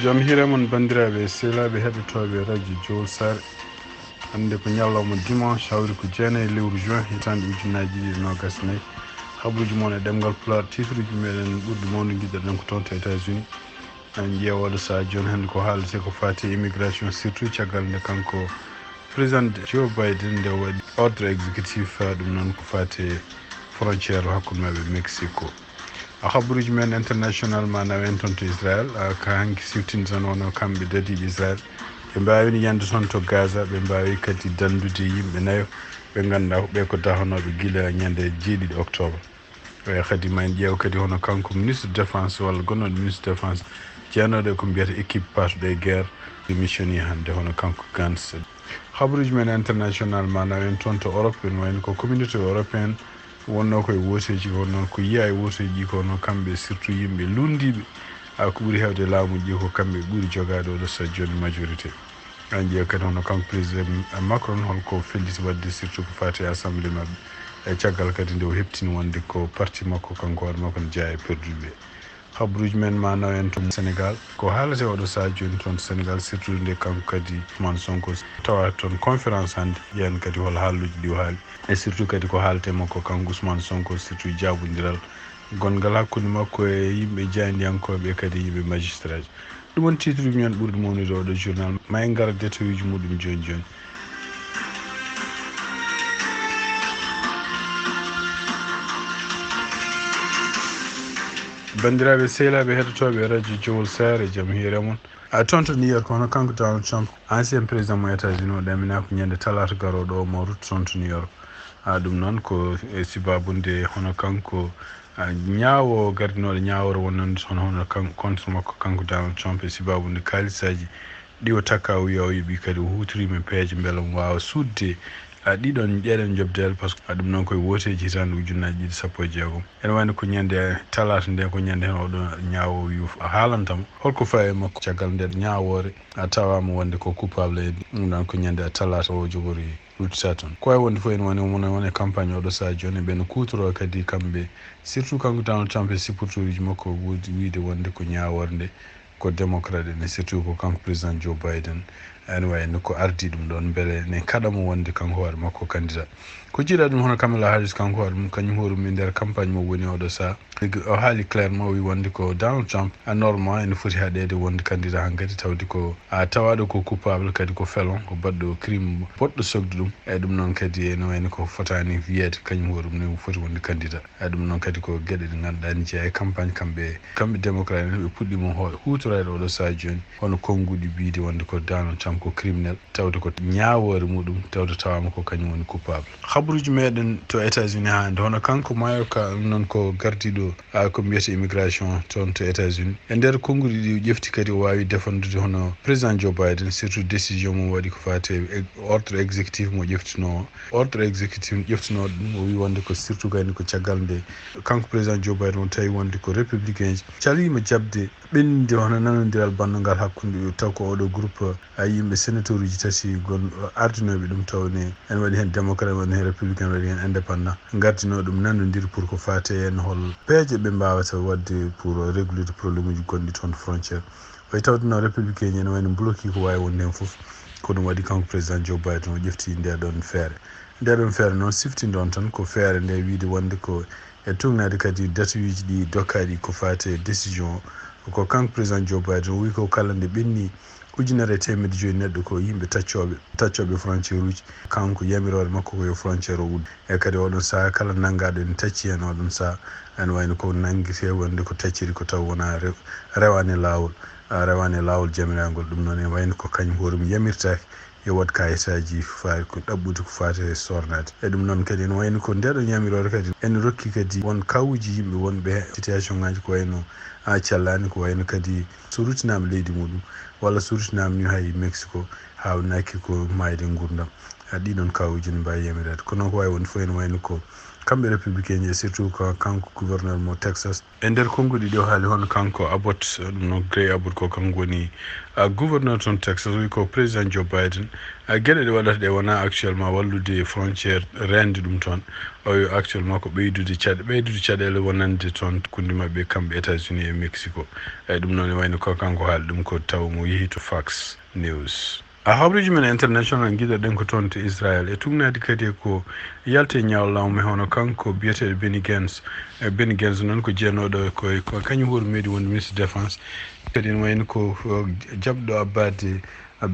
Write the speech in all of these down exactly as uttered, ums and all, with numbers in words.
Jam hiire mon, banndiraaɓe e sehilaaɓe heɗotooɓe radio Jowol Saare. Hannde ko ñalawma dimanche, hawri ko jeenayi lewru juin, hitaande ujunnaaji ɗiɗi e noogas e nayi. Habruuji mon e ɗemngal Pulaar, titre uji meɗen ɓurɗi mawnude ngiɗɗen ko toon to États-Unis. En ƴeewa oɗo sahaa jooni hannde ko haaletee ko faati e immigration, surtout caggal nde kanko président Joe Biden nde waɗi ordre exécutif, ɗum noon ko faati e frontière hakkunde maɓɓe e Mexico. A habruuji men international ma nawen toon to Israël, a ka hanki siftinde tan wonno kamɓe dadiiɓe Israël. Ɓe mbaawi yande toon to Gaza, ɓe mbaawi kadi danndude yimɓe nayo ɓe ngannduɗaa ko ɓe ko dahanooɓe gila ñande jeeɗiɗi octobre. E kadi ma en ƴeew kadi hono kanko ministre défense walla gonnooɗo ministre défense jeenooɗo e ko mbiyata équipe patuɗo e guerre, démissionné hannde hono kanko Gantz. Habruuji men international ma nawen toon to Europe, ene wayno ko communauté européenne wonno koye wooteeji, wonno ko yiya e wooteeji ko no kamɓe surtout yimɓe lunndiiɓe, a ko ɓuri heewde laamu ji ko kamɓe ɓuri jogaade oɗo sahaa jooni majorité. En ƴeewa kadi hono kanko président Macron holko felliti waɗde surtout ko faati e assemblée maɓɓe, e caggal kadi nde o heɓtini wonde ko parti makko kanko hoore makko ne jeyaa e perduɓe. Habruuji men ma nawen toon Sénégal, ko haalete oɗo sahaa jooni toon Sénégal, surtout nde kanko kadi Ousmane Sonko tawa toon conférence hannde, ƴeewen kadi hol haalluuji ɗi o haali, e surtout kadi ko haalete makko kanko Ousmane Sonko, surtout jaabondiral gonngal hakkunde makko e yimɓe jaayndiyankooɓe e kadi yimɓe magistraaji. Ɗum woni titre uji men ɓurɗi mawnude oɗo journal. Ma en ngar détail uji muɗum jooni jooni. Banndiraaɓe sehilaaɓe heɗotooɓe radio Jowol Saare, jam hiire mon. A toon to New York, hono kanko Donald Trump, ancien président mo États-Unis, o ɗamina ko ñande talaata garooɗo o mo rutto toon to New York. A ɗum noon ko e sibaabu nde hono kanko, a, ñaawo gardinooɗo ñaawoore wonnande hono, hono kan-, contre makko kanko Donald Trump e sibaabu nde kaalisaaji ɗi o takka, o wiya o yoɓi kadi o huutoriima peeje mbele omo waawa suuɗde, a, ɗiɗon, ɗeɗon joɓdeel, par ce que, a, ɗum noon koye wooteeji hitaande ujunnaaji ɗiɗi sappo e jeegom. Ene wayno ko ñande talaata nde, ko ñande heen oɗo ñaawo wi o haalantama holko fawi e makko caggal nde ñaawoore, a, tawaama wonde ko coupable e ɗum ɗon ko ñande talaata o jogori ruttita toon. Ko wawi wonde fof ene woni, woni, woni campagne oɗo sahaa jooni, ɓe no kuutoroo kadi kamɓe, surtout kanko Donald Trump e supporteruuji makko, woodi wiyde wonde ko ñaawoore nde ko démocrate en, surtout ko kanko président Joe Biden, ene wayi no ko ardi ɗum ɗon, mbele ne kaɗa mo wonde kanko hoore makko candidat. Ko jiiɗa ɗum hono Kamala Harris, kanko hoore mum, kañum hoore mum e nder campagne mo woni oɗo sahaa. O haali clairement, o wi wonde ko Donald Trump, a, normal ene foti haɗeede wonde candidat hankadi, tawde ko, a, tawaɗo ko coupable, kadi ko felon, ko baɗɗo crime boɗɗo sogde ɗum. E ɗum noon kadi ene wayno ko fotani wiyeede kañum hoore mum ne foti wonde candidat. E ɗum noon kadi ko geɗe ɗe ngannduɗaa ne jeeya e campagne kamɓe, kamɓe démocrate en ɓe puɗɗiima ho-, huutoreede oɗo sahaa jooni, hono konnguɗi mbiide wonde ko Donald Trump ko criminel, tawde ko ñaawoore muɗum, tawde tawaama ko kañum woni coupable. Habruuji meɗen to États-Unis hannde, hono kanko Mayorkas, ɗum noon ko gardiiɗo, a, ko mbiyata immigration toon to États-Unis. E nder konnguɗi ɗi o ƴefti kadi o waawi défendude hono président Joe Biden, surtout décision mo waɗi ko faati e ordre exécutif mo ƴeftunoo o. Ordre exécutif ƴeftunoo ɗum, o wi wonde ko surtout kadi ko caggal nde kanko président Joe Biden o tawi wonde ko républicain ji caliima jaɓde ɓenninde hono nanondiral banndogal hakkunde, taw ko oɗo groupe, a, yimɓe sénateur uji tati gon ardinooɓe ɗum, taw ne ene waɗi heen démocrate, waɗi heen républicain, waɗi heen indépendant, ngardinoo ɗum nanondir pour ko faati heen hol peeje ɓe mbaawata waɗde pour réglude problème uji gonɗi toon frontière. Way tawde noon républicain en wayno bloqué ko waawi wonde heen fof, ko ɗum waɗi kanko président Joe Biden o ƴefti nde ɗon feere. Nde ɗon feere noon siftinde on tan ko feere nde wiide wonde ko e tuugnaade kadi datuuji ɗi dokkaaɗi ko faati e décision o. Ko kanko président Joe Biden o wi ko kala nde ɓenni ujunere e teemedde joyi neɗɗo ko yimɓe taccooɓe, taccooɓe frontière uji. Kanko yamiroore makko ko yo frontière o udde. E kadi oɗon sahaa kala nanngaaɗo ene tacci heen oɗon sahaa, ene wayno ko nanngirtee wonde ko tacciri ko taw wonaa rew-, rewaani laawol, a, rewaani laawol jamirangol. Ɗum noon ene wayno ko kañum hoore mum yamirtaake yo waɗ kayitaaji fayi ko ɗaɓɓude ko faati e sornaade. E ɗum noon kadi ene wayno ko ndeɗon yamiroore kadi ene rokki kadi won kawuuji yimɓe wonɓe he situation ngaji ko wayno, a, callani, ko wayno kadi so ruttinaama leydi muɗum walla so ruttinaama ni hay Mexico, haawnaki ko maayde nguurndam. A, ɗiɗon kawuuji ne mbaawi yamireede. Kono ko waawi wonde fof ene wayno ko kamɓe républicain ji, surtout ko kanko gouverneur mo Texas. E nder konnguɗi ɗi o haali, hono kanko Abbott, ɗum noon Greg Abbott, ko kanko woni, ah, gouverneur toon Texas, o wi ko président Joe Biden, ah, geɗe ɗe waɗata ɗe wonaa actuellement wallude frontière, reende ɗum toon. O wi actuellement ko ɓeydude caɗe-, ɓeydude caɗeele wonande toon hakkunde maɓɓe kamɓe États-Unis e Mexico. Eyi, ɗum noon ne wayno ko kanko haali ɗum, ko taw mo yehi to Fox News. A habruji men international, ngiɗoɗen ko toon to Israel. E tugnaade kadi e ko yalti e ñawlawma, hono kanko biyeteeɗo Benny Gantz. E Benny Gantz noon ko jeenooɗo ko, ko kañum hoore meeɗi wonde ministre défense. Kadi ene wayno ko, o, jaɓɗo abbaade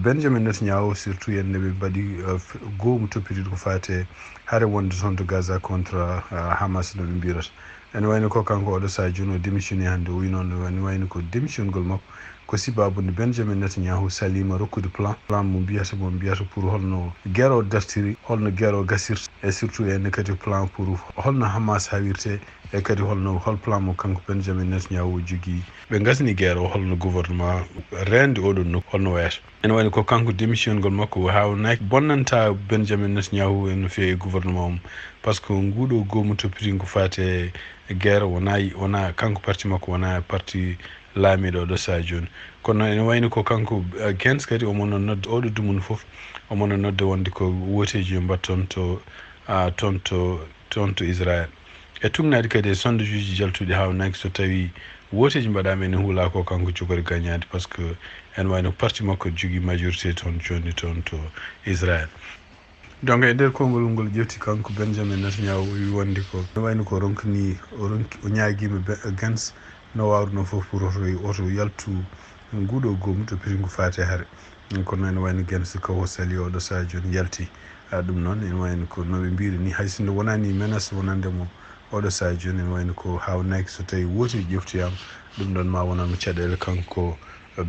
Benjamin Netanyahu, surtout en nde ɓe mbaɗi, eh, f-, goomu toppitiiɗo ko faati e hare wonde toon to Gaza contre, eh, Hamas no ɓe mbiyata. Ene wayno ko kanko oɗo sahaa jooni o démissionné hannde, o wi noon, ene wayno ko démissionnagol makko ko sababu nde Benjamin Netanyahu saliima rokkude plan, plan mo mbiyata, mo mbiyata pour holno guerre o dartiri, holno guerre o gasirta, e surtout ene kadi plan pour holno Hamas hawirte, e kadi holno, hol plan mo kanko Benjamin Netanyahu o jogii. Ɓe ngasni guerre o, holno gouvernement reende oɗon nokku, holno wayata. Ene wayno ko kanko démissionnagol makko o haawnaaki bonnanta Benjamin Netanyahu no feewi e gouvernement mum. Par ce que nguɗo goomu toppitiiɗo ko faati e guerre wonaa, wonaa kanko parti makko, wonaa parti laamiiɗo oɗo sahaa jooni. Kono noon ene wayno ko kanko, eh, Gantz kadi omo noon nodda oɗo dumunna fof, omo noon nodda wonde ko wooteeji yo mbaɗ toon to, ah, toon to, toon to Israel. E tugnaade kadi e sondage uji jaltuɗi haawnaaki so tawii wooteeji mbaɗaama ene huula ko kanko jogori gañaade, par ce que ene wayno parti makko jogii majorité toon jooni toon to Israel. Donc, e nder konngol ngol ƴefti kanko Benjamin Netanyahu, o wi wonde ko, ene wayno ko ronkani, o ronki, o ñaagiima Be-, Gantz no waawruno fof pour oto, oto yaltu nguɗo goomu toppitiiɗo ko faati e hare. Kono ene wayno Gantz ko o sali oɗo sahaa jooni yalti. Ah, ɗum noon ene wayno ko no ɓe mbiyri ni, hay sinno wonaani menace wonande mo oɗo sahaa jooni, ene wayno ko haawnaaki so tawii wooteeji ƴeftoyaama. Ɗum ɗoon ma wonanmo caɗeele kanko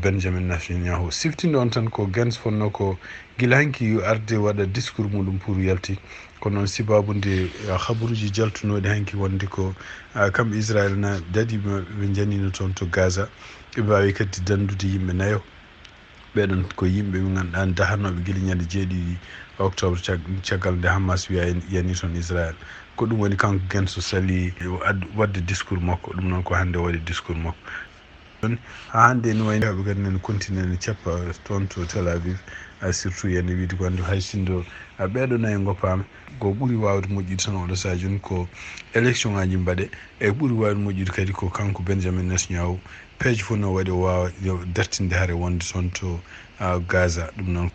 Benjamin Netanyahu. Siftinde on tan ko Gantz fotnoo ko gila hanki yo arde waɗa discours muɗum pour yalti. Kono noon sababu nde, ah, habaruuji jaltunooɗi hanki wonde ko, ah, kamɓe Israel na daɗi ɓe, ɓe njaniino toon to Gaza. Ɓe mbaawi kadi danndude yimɓe nayo. Ɓeɗon ko yimɓe ɓe ngannduɗaa dahanooɓe gila ñande jeeɗiɗi octobre cag-, caggal nde Hamas wiya en yani toon Israel. Ko ɗum woni kanko Gantz o sali ad-, waɗde discours makko. Ɗum noon ko hannde o waɗi discours makko. Haa hannde ene wayno ɓe kadi nene continue ne cappa toon to Tel Aviv, ah, surtout ene wiide ko wonde hay sinno, ah, ɓeɗo nayo ngoppaama, ko ɓuri waawde moƴƴude tan oɗo sahaa jooni ko élection ngaji mbaɗe, e ɓuri waawde moƴƴude kadi ko kanko Benjamin Netanyahu peeje fof no waɗi o waawa yo dartinde hare wonde toon to, ah, Gaza. Ɗum noon.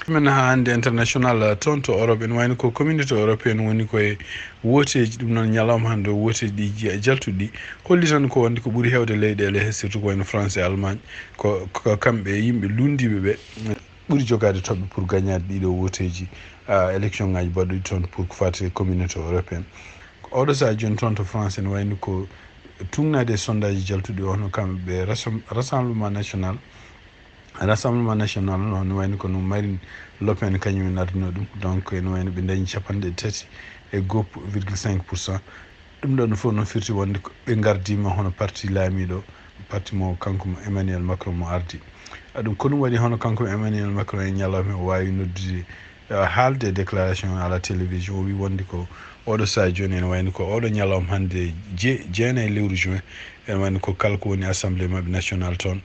Men haa hannde international, ah, toon to Europe, ene wayno ko communauté européenne woni koye wooteeji, ɗum noon ñalawma hannde o wooteeji ɗi ji-, jaltuɗi ɗi holli tan ko wonde ko ɓuri heewde leyɗeele he, surtout ko wayno France e Allemagne, ko, ko kamɓe yimɓe lunndiiɓe ɓe ɓuri jogaade toɓɓe pour gañaade ɗiɗo wooteeji, ah, élection ngaji baɗɗuɗi toon pour ko faati e communauté européenne. Oɗo sahaa jooni toon to France ene wayno ko tugnaade e sondage jaltuɗi o, hono kamɓe Rassem-, Rassemblement National, Rassemblement National noon ne wayno ko no Marine Le Pen kañum en ardino ɗum. Donc ene wayno ɓe dañi capanɗe tati e goho virgule cinq pour cent. Ɗum ɗoon fof no firti wonde ko ɓe ngardiima hono parti laamiiɗo, parti mo kanko mo Emmanuel Macron mo ardi. Ah, ɗum ko ɗum waɗi hono kanko Emmanuel Macron e ñalawma o waawi noddude, ah, haalde e déclaration à la télévision, o wi wonde ko oɗo sahaa jooni ene wayno ko oɗo ñalawma hannde je-, jeenayi lewru juin, ene wayno ko kala ko woni assemblée maɓɓe nationale toon,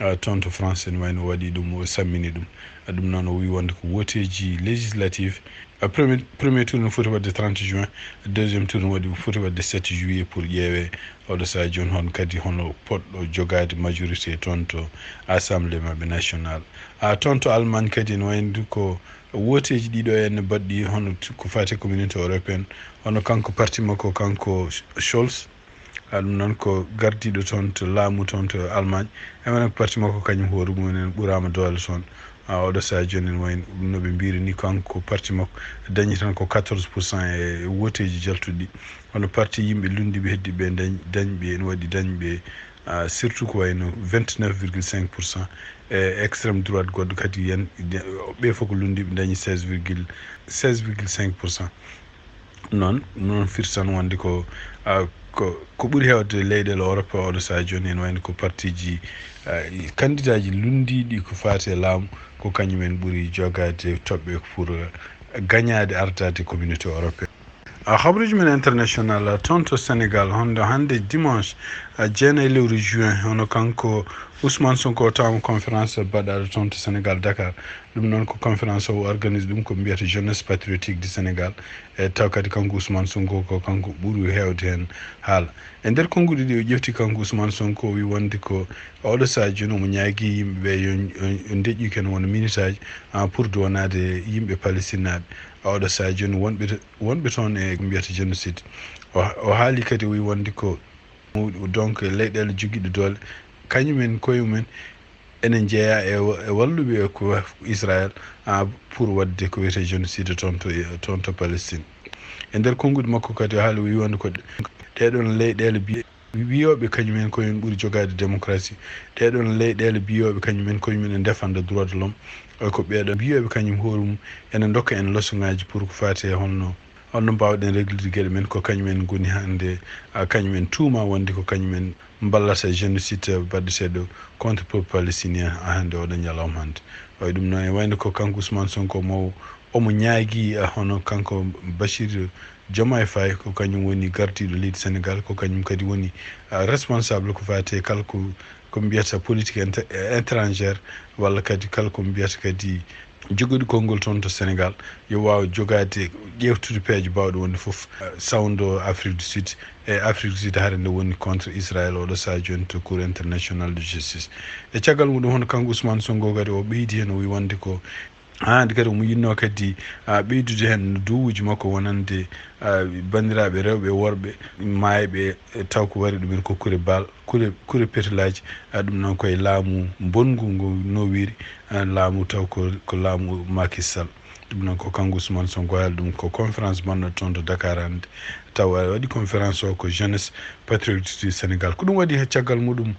ah, toon to France ene wayno o waɗi ɗum, o sammini ɗum. Ah, ɗum noon o wi wonde ko wooteeji législative, ah, premier, premier tour no foti waɗde trente juin, deuxième tour no waɗi, foti waɗde sept juillet pour ƴeewe oɗo sahaa jooni hon kadi hono poɗɗo jogaade majorité toon to assemblée maɓɓe nationale. Ah, toon to Allemagne kadi ene wayno ko wooteeji ɗiɗo en baɗɗi hono t-, ko faati e communauté européenne, hono kanko parti makko, kanko Scholz, ah, ɗum noon ko gardiiɗo toon to laamu toon to Allemagne, e wona ko parti makko kañum hoore mum en ɓuraama doole toon. Ah, oɗo sahaa jooni ene wayno ɗum no ɓe mbiyri ni, kanko parti makko dañi tan ko quatorze pour cent e wooteeji jaltuɗi. Hono parti yimɓe lunndiiɓe heddiiɓe dañ-, dañɓe, ene waɗi dañɓe, ah, surtout ko wayno vingt-neuf virgule cinq pour cent. E extrême droite goɗɗo kadi yen-, de-, ɓe fof ko lunndiiɓe dañi seize virgule, seize virgule cinq pour cent. Noon, noon firti tan wonde ko, ah, ko, ko ɓuri heewde leyɗeele Europe oɗo sahaa jooni ene wayno ko partiji, ah, kandidaaji lunndiiɗi ko faati e laamu, ko kañum en ɓuri jogaade toɓɓe pour, ah, gañaade ardaade communauté européenne. A habruji men international, toon to Sénégal, hondo hannde dimanche, a, jeenayi lewru juin, hono kanko Ousmane Sonko tawama conférence baɗaɗo toon to Sénégal, Dakar. Ɗum noon ko conférence o organise ɗum ko mbiyata Jeunesse Patriotique du Sénégal. E taw kadi kanko Ousmane Sonko ko kanko ɓuri heewde heen haala. E nder konnguɗi ɗi o ƴefti kanko Ousmane Sonko, o wi wonde ko oɗo sahaa jooni omo ñaagi yimɓe ɓe yo, yo, yo ndeƴƴu ken wona minutaaji, a, pour duwanaade yimɓe Palestine naaɓe. Oɗo sahaa jooni wonɓe to, wonɓe toon e ko mbiyata génocide. O, o haali kadi, o wi wonde ko donc leyɗeele jogiiɗe doole, kañumen koye mumen ene njeeya e, e walluɓe e ko Israël, a, pour waɗde ko wiyetee génocide toon to, toon to Palestine. E nder konnguɗi makko kadi o haali, o wi wonde ko ɗeɗon leyɗeele bi-, wiyooɓe kañumen koye mumen ɓuri jogaade démocratie, ɗeɗon leyɗeele biyooɓe kañumen koye mumen e défendre droit de l'homme, e ko ɓeɗon biyooɓe kañum hoore mum ene ndokka en leçon ŋaaji pour ko faati e holno, holno mbaawɗen reglude geɗe men ko kañumen ngoni hannde, a, kañumen tuuma wonde ko kañumen mballata génocide baɗeteeɗo contre peuple palestinien hannde oɗo ñalawma hannde. Wayi ɗum noon e wayde ko kanko Ousmane Sonko mo omo ñaagi, a, hono kanko Bachir Diomaye Faye, ko kañum woni gardiiɗo leydi Sénégal, ko kañum kadi woni, a, responsable ko faati e kala ko, ko mbiyata politique inter-, étrangère, walla kadi kala ko mbiyata kadi jogiiɗo konngol toon to Sénégal, yo waaw jogaade, ƴeewtude peeje baawɗe wonde fof, a, sawndo Afrique du Sud. E Afrique du Sud hare nde woni contre Israël oɗo sahaa jooni to Cour international de justice. E caggal muɗum hono kanko Ousmane Sonko kadi o ɓeydi heen, o wi wonde ko haandi kadi omo yinnoo kadi, a, ɓeydude heen duwuuji makko wonande, a, banndiraaɓe rewɓe e worɓe maayɓe, e taw ko wari ɗumen ko kure baal, kure, kure petelaaji, a, ɗum noon koye laamu mbonngu ngu nowiri, a, laamu taw ko, ko laamu Macky Sall. Ɗum noon ko kanko Ousmane Sonko haali ɗum ko conférence mbaɗɗo toon to Dakar hannde. Taw aɗa waɗi conférence o ko Jeunesse Patriotique du Sénégal. Ko ɗum waɗi he caggal muɗum,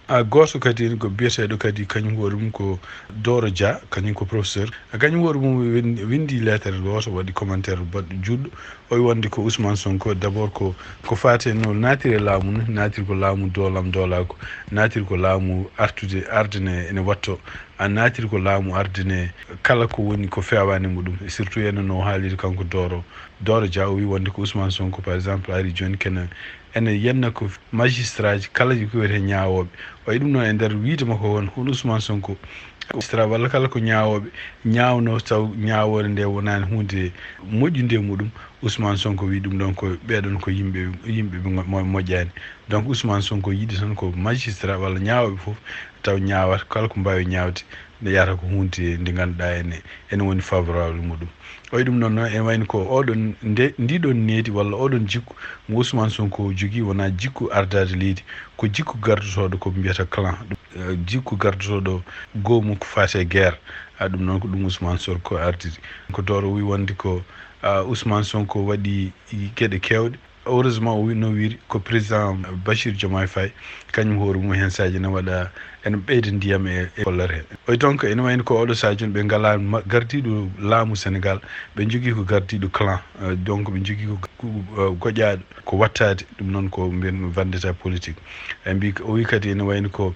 a, gooto kadi ko biyeteeɗo kadi kañum hoore mum ko Doro Dia, kañum ko professeur. A, kañum hoore mum win-, winndi lettre gooto, waɗi commentaire baɗɗo juutɗo. O wi wonde ko Ousmane Sonko, d'abord ko, ko faati e no naatiri e laamu ni, naatiri ko laamu doolam doolaako, naatiri ko laamu artude, arde ne ene watto. A, naatiri ko laamu arde ne kala ko woni ko feewaani muɗum, e surtout ene no haaliri kanko Doro, Doro Dia, o wi wonde ko Ousmane Sonko, par exemple, ari jooni kene ene yenna ko magistrat ji kala ko wiyetee ñaawooɓe. O wi ɗum noon e nder wiyde makko won, hono Ousmane Sonko, magistrat walla kala ko ñaawooɓe ñaawno taw ñaawoore nde wonaani huunde moƴƴunde e muɗum, Ousmane Sonko wi ɗum ɗon ko ɓeɗon ko yimɓe, yimɓe ɓe mo-, moƴƴaani. Donc Ousmane Sonko yiɗi tan ko magistrat walla ñaawooɓe fof taw ñaawata kala ko mbaawi ñaawde nde yahata ko huunde nde ngannduɗaa ene, ene woni favorable muɗum. O wi ɗum noon noon ene wayno ko oɗon nde, ndiɗon needi walla oɗon jikku mo Ousmane Sonko jogii wonaa jikku ardaade leydi, ko jikku gardotooɗo ko mbiyata clan, ɗum, eh, jikku gardotooɗo goomu ko faati e guerre. A, ɗum noon ko ɗum Ousmane Sonko ardiri. Ko Doro wi wonde ko, a, Ousmane Sonko waɗi geɗe keewɗe. Heureusement o wi-, no wiiri ko président Bachir Diomaye Faye, kañum hoore mum heen saaji ne waɗa, ene ɓeyda ndiyam e, e gollal he. O wi donc ene wayno ko oɗo saaji on ɓe ngalaa ma-, gardiiɗo laamu Sénégal, ɓe njogii ko gardiiɗo clan, eh, donc ɓe njogii ko, ko, eh, goƴaaɗo ko wattaade, ɗum noon ko mbiyen vendetta politique. E mbi, o wi kadi ene wayno ko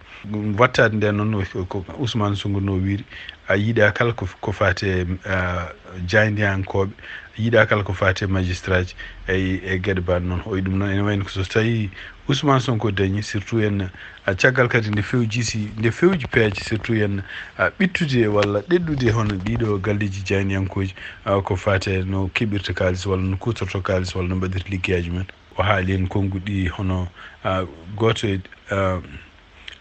wattaade nde noon ko, ko Ousmane Sonko no wiiri, a yiɗa kala ko, ko faati e, ah, jaayndiyankooɓe, yiɗa kala ko faati e magistrat ji, e, e geɗe mbaɗ noon. O wi ɗum noon ene wayno ko so tawii Ousmane Sonko dañi, surtout en, a caggal kadi nde fewji si, nde fewji peeje, surtout en, a ɓittude walla ɗeɗɗude hono ɗiɗo galleeji jaayndiyankooji, a ko faati e no keɓirta kaalis walla no kuutorto kaalis walla no mbaɗirta liggeyaaji mum. O haali heen konnguɗi hono, a, gooto e, a,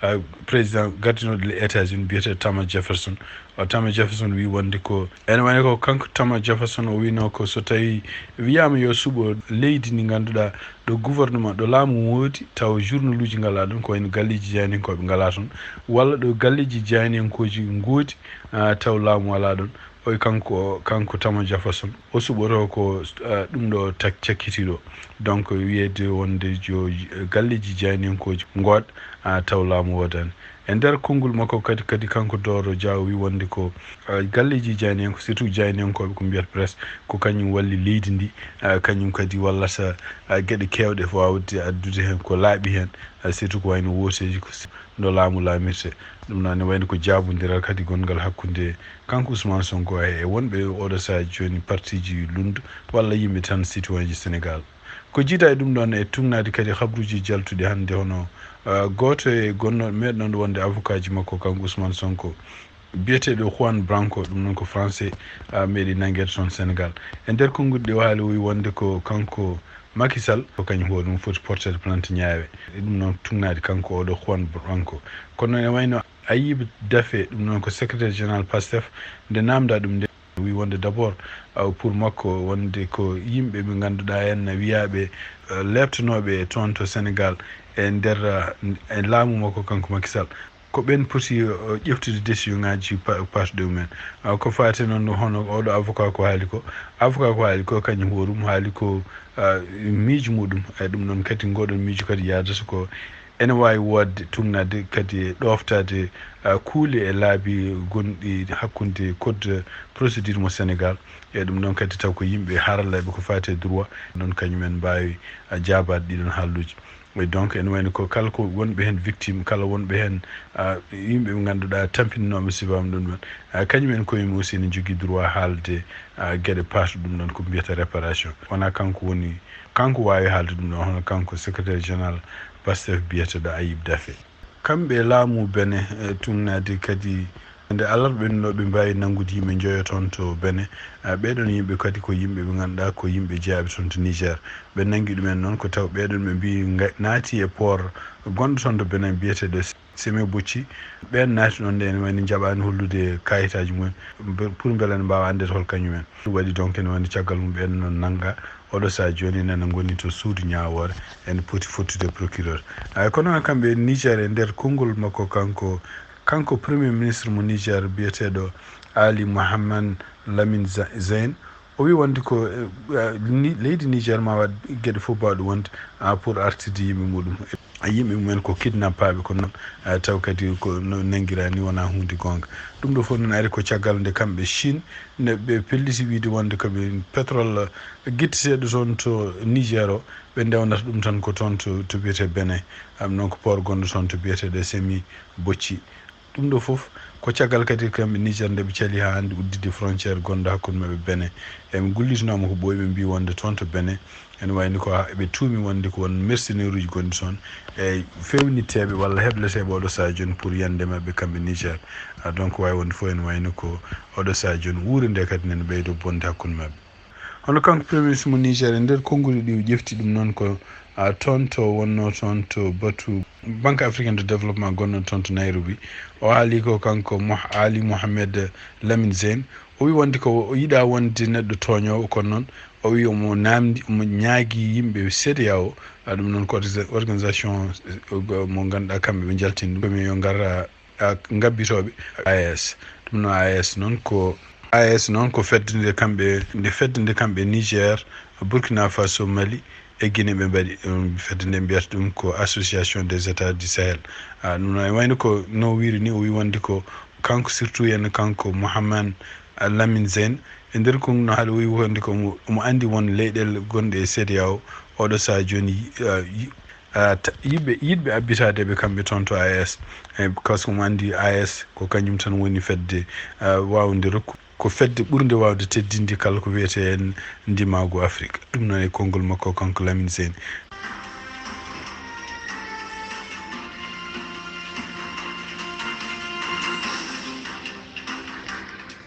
a, président gardinooɗo les États-Unis biyeteeɗo Thomas Jefferson. O, Thomas Jefferson wi wonde ko, ene wayno ko kanko Thomas Jefferson o wino ko so tawii wiyaama yo suɓo leydi ndi ngannduɗaa ɗo gouvernement, ɗo laamu woodi, taw journaluuji ngalaa ɗoon, ko wayno galleeji jaayndiyankooɓe ngalaa toon, walla ɗo galleeji jaayndiyankooji ngoodi, a, taw laamu alaa ɗoon. O wi kanko, kanko Thomas Jefferson, o suɓoto ko, eh, ɗum ɗo tak-, cakkitiiɗo. Donc, wiyeede wonde yo, eh, galleeji jaayndiyankooji ngood, ah, taw laamu woodaani. E nder konngol makko kadi, kadi kanko Dooro Dia o wi wonde ko, ah, galleeji jaayndiyanko, surtout jaayndiyankooɓe ko mbiyata presse, ko kañum walli leydi ndi, ah, kañum kadi wallata, ah, geɗe keewɗe waawde addude heen ko laaɓi heen, ah, surtout ko wayno wooteeji ko si-, no laamu laamirte. Ɗum noon ne wayno ko jaabondiral kadi gonngal hakkunde kanko Ousmane Sonko e, e wonɓe oɗo sahaa jooni partiiji lunndu walla yimɓe tan citoyenji Sénégal. Ko jiida e ɗum ɗoon e tugnaade kadi habruuji jaltuɗi hannde hono, ah, gooto e gonnooɗo meɗɗoɗo wonde avocat ji makko kanko Ousmane Sonko, biyeteeɗo Juan Branco, ɗum noon ko français, ah, meɗi nanngeede toon Sénégal. E nder konnguɗi ɗi o haali o wi wonde ko kanko Macky Sall, ko kañum hoore mum foti porteede plainte ñaawe. E ɗum noon tugnaade kanko oɗo Juan Branco. Kono ene wayno Ayib Daffé, ɗum noon ko secrétaire général Pastef, nde naamnda ɗum nde, o wi wonde d'abord, ah, pour makko wonde ko yimɓe ɓe ngannduɗaa en wiyaaɓe, eh, leeptanooɓe e toon to Sénégal e nder, eh, e laamu makko kanko Macky Sall. Ko ɓeen poti, eh, ƴeftude décision ŋaaji pa-, parti ɗumen. Ah, ko faati noon hono oɗo avocat ko haali ko, avocat ko haali ko kañum hoore mum haali ko, ah, miijo muɗum. E ɗum noon kadi ngoɗon miijo kadi yaadata ko ene waawi woodde tugnaade kadi e ɗooftaade, ah, kuule e laabi gonɗi hakkunde code procédure mo Sénégal. E ɗum noon kadi taw ko yimɓe haralleeɓe ko faati e droit, noon kañum en mbaawi, ah, jaabaade ɗiɗon haalluuji. E donc ene wayno ko kala ko wonɓe heen victime, kala wonɓe heen, ah, yimɓe ɓe ngannduɗaa tampinanooɓe sifaama ɗum ɗoon, ah, kañum en koye mum aussi ne njogii droit haalde, ah, geɗe paatu ɗum ɗoon ko mbiyata réparation. Wonaa kanko woni, kanko waawi haalde ɗum ɗoon, hono kanko secrétaire général Pastef biyeteeɗo Ayib Daffé. Kamɓe laamu Benin, e tugnaade kadi nde alarba ɓennuɗo ɓe mbaawi nanngude yimɓe njoyo toon to Benin. Ah, ɓeeɗoon yimɓe kadi ko yimɓe ɓe ngannduɗaa ko yimɓe jeyaaɓe toon to Niger. Ɓe nanngi ɗumen noon ko taw ɓeeɗoon ɓe mbii nga-, naati e port gonɗo toon to Benin biyeteeɗo Seme Bocci. Ɓeen naati ɗoon nde ene wayno njaɓaani hollude kayitaaji mumen mbe-, pour mbele ne mbaawa anndeede hol kañum en. Ɗum waɗi donc ene wayno caggal mum ɓeen noon nannga. Oɗo sahaa jooni nana ngoni to suudu ñaawoore, ene poti fottude procureur. Ay, kono kamɓe Niger e nder konngol makko kanko, kanko premier ministre mo Niger biyeteeɗo Ali Mohamed Lamine Za-, Zein, o wi wonde ko, eh, eh, ni-, leydi Niger ma waɗ geɗe fof baawɗe wonde, ah, pour artirde yimɓe muɗum. Yimɓe mumen ko kidnappaaɓe, kono noon, ah, taw kadi ko no nanngiraani wonaa huunde goonga. Ɗum ɗo fof noon ari ko caggal nde kamɓe Chine ne ɓe pelliti wiide wonde ko ɓe pétrole gitteteeɗo toon to Niger o, ɓe ndewnata ɗum tan ko toon to, to biyetee Benin. Am noon ko port gonɗo toon to biyeteeɗo Semi Bocci. Ɗum ɗo fof ko caggal kadi kamɓe Niger nde ɓe cali haa hannde udditde frontière gonɗo hakkunde maɓɓe Benin. E ɓe gullitinooma ko ɓooyi, ɓe mbii wonde toon to Benin ene wayni ko haa ɓe tuumi wonde ko won mercenaire uji gonɗi toon e feewnitteeɓe walla hebleteeɓe oɗo sahaa jooni pour yande maɓɓe kamɓe Niger. Ah, donc waawi wonde fof ene wayno ko oɗo sahaa jooni wuure nde kadi nene ɓeydo bonde hakkunde maɓɓe. Hono kanko Premier Ministre mo Niger, e nder konnguɗi ɗi o ƴefti ɗum noon ko, ah, toon to wonno toon to batu Banque Africaine de Développement gonno toon to Nairobi. O haali ko kanko Moh-, Ali Mohamed Lamine Zein. O wi wonde ko o yiɗa wonde neɗɗo tooñoowo, kono noon o wi omo naamndi, omo ñaagi yimɓe CEDEAO, ah, ɗum noon ko orga-, organisation, eh, mo ngannduɗaa kamɓe ɓe njaltini ɗum, yo ngar, ah, ah, ngabbitooɓe A E S. Ɗum noon A E S noon ko, A E S noon ko fedde nde kamɓe, nde fedde nde kamɓe Niger, Burkina Faso, Mali e Guinée ɓe mbaɗi. Ɗum fedde nde mbiyata ɗum ko Association des États du Sahel. Ah, ɗum noon e wayno ko no wiiri ni, o wi wonde ko kanko surtout en kanko Mohamed Lamine Zein e nder kon no haali o wi wonde ko omo, omo anndi won leyɗeele gonɗe e CEDEAO oɗo sahaa jooni, ah, yi-, ah, ta-, yiɓɓe, yiɗɓe abbitaade ɓe kamɓe toon to A E S. E, parce que omo anndi A E S ko kañum tan woni fedde, ah, waawnde rokku, ko fedde ɓurnde waawde teddinde kala ko wiyetee en ndimaagu Afrik. Ɗum noon e konngol makko kanko Lamine Zein.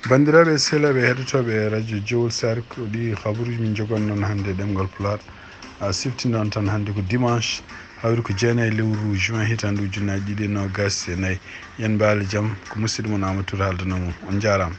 Banndiraaɓe e sehilaaɓe heɗotooɓe Radio Jowol Saare, ko ɗi habaruuji min njoganno on hannde e ɗemngal Pulaar. A siftini on tan hannde ko dimanche, hawri ko jeenayi lewru juin hitaande ujunnaji ɗiɗi e noogas e nayi. Yen mbaale jam, ko musidɗo mon Amadou Touré haaldanoo mon. On njaaraama.